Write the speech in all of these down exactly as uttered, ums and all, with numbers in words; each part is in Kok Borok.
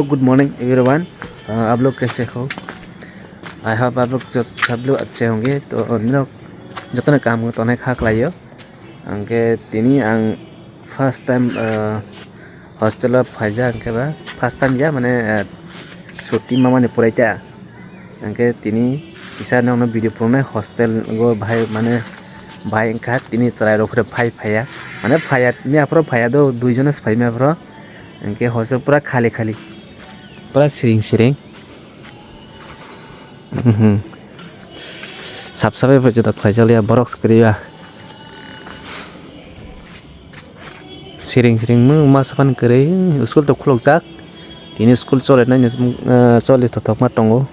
Good morning everyone. Uh, आप लोग कैसे हो? I hope आप लोग जो सब लोग अच्छे होंगे। तो नोक जतने काम को तोने खा खलायो। Angke tini ang first time, uh, hostel o phaijak, angke ba first time ya, mane, uh, chuti mamani puraita. Angke tini kisa nokno video phunuknai hostel go bhai, mane bhai wngkha tini chwrairok phre phai phaiya. Mane phaiya, miya phoro phaiya do, duijon se phai miya phoro. Angke hostel pura khali khali. Pura siring siring. Mhm. Sap sabai bai jota khlai jaliya borok se kwrwi ba. Siring siring mung masa pan kwrwi, school to khulukjak. Tini school chole nai, eh, chole thothok ma tongo.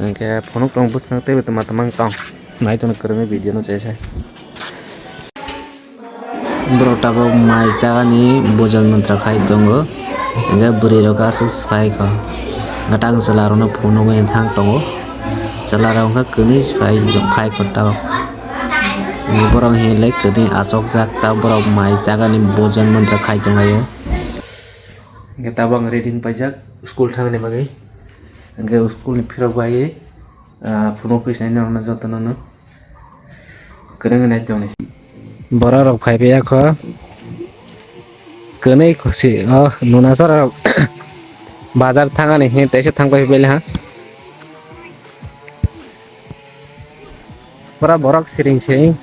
Hingke phunuk tong bwskang teibo tongma tongma tong. Nai tongno kwrwngni video no chai sai. Borok tabok mai chagani bojal mantra khai tongo. Hingke bwrwi rok aswk se phai kho. Gatang chwla rokno phunugwi thang tongo. Chwla rok wngkha kwnwi se phai kho tabok. Borok hinlai kwdwi achokjak, ta borok mai chagani bojan mantra khai tonglaio. Hingke tabok ang ready wng paijak school thangni bagwi. Hingke school ni phirok bai, ah, phunuk phi sai norokno jotono no kwrwngwi nai tongni. Borok rok phai paiya kho. Kwnwi kho si, oh, nuna sora rok bazar thangani hin teisa thang pai pailaha. Pura borok siring siring.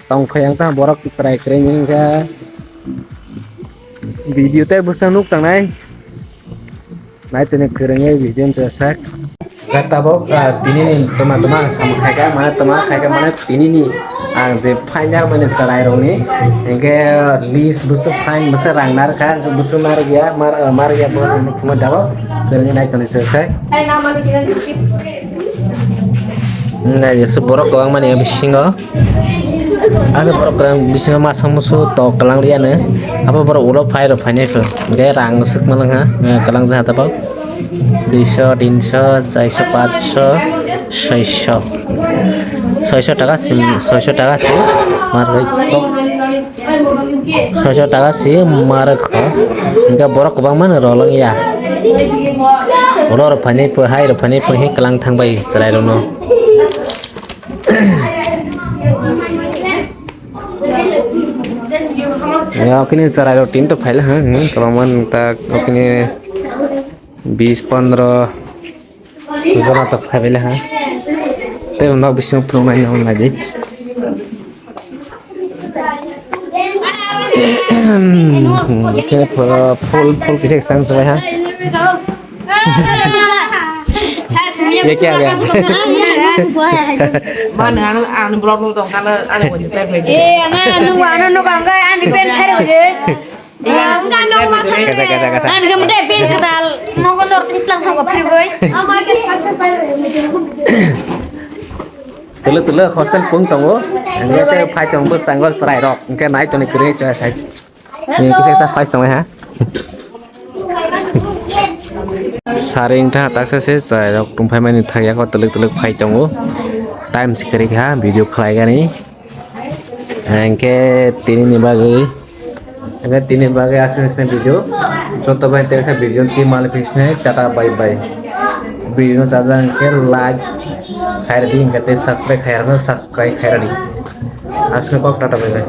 Tongphai ang ta borok chwrai kwrwi wngkha. Video tei bwswk nuk tangnai. Nai tini kwrwngwi video wngkha sak. Tabok, ah, tini ni toma toma ang samung khaikha, mane toma khaikha, mane tini ni ang je final mane chwrai rokni, hingke list bwswk fine, bwswk rang narwkha, bwswk narwkya, mar, ah, marwkya, bo phunukma tabok, kwrwngwi nai tongwi se sai. Nai, se borok kwbangmani bisingo. Aswk borok kwrwng bisingo masa musu tok kwlang riyani. Abo borok ulo phai rok phainai phuru. Hingke rang swk malwng ha, eh, kwlang jaha tabok. Duiso, tinso, charso, panchso, soiso. Soiso taka si, soiso taka si. Marwk tok. Soiso taka si marwk kho. Hingke borok kwbangma no rolong ya. Ulo rok phainai phuru, hai rok phainai phuru, hing kwlang thang bai chwrai rokno. Ya, okini chwrai rok tin to phaila ha, hmm, kwbangma ta okini bis pondro jona to phaibaila ha. Tei nok bisingo phunuknai nong nai di. Khe pho-, full, full kisa sang sabai ha. Ye kya gaya? Mana anu, anu blog lo tong kana anu mo di play play. Eh, ama anu, anu no kang kai ani pen pher ho je. Kasa, kasa, kasa. Ani ke mute pen kedal. No ko dor titlang thang ko pher goi. Tulu, tulu, hostel pung tongo. Hingke tei phai tong bo sango chwrai rok. Hingke nai toni kwrwi chwrai sai. Ni kisa kisa phai tong ha. Saring ta taksa se chwrai rok tong phai mani thang ya ko tuluk tuluk phai tongo. Time se kwrwi ha video khlai gani. Hingke tini ni bagwi, hingke tini bagwi aswk aswk video. Joto bai teksa video twi malik phisne tata bye bye. Video no chajak hingke like khairadi hingke tei subscribe khairok subscribe khairadi. Aswk kok tata bye bye.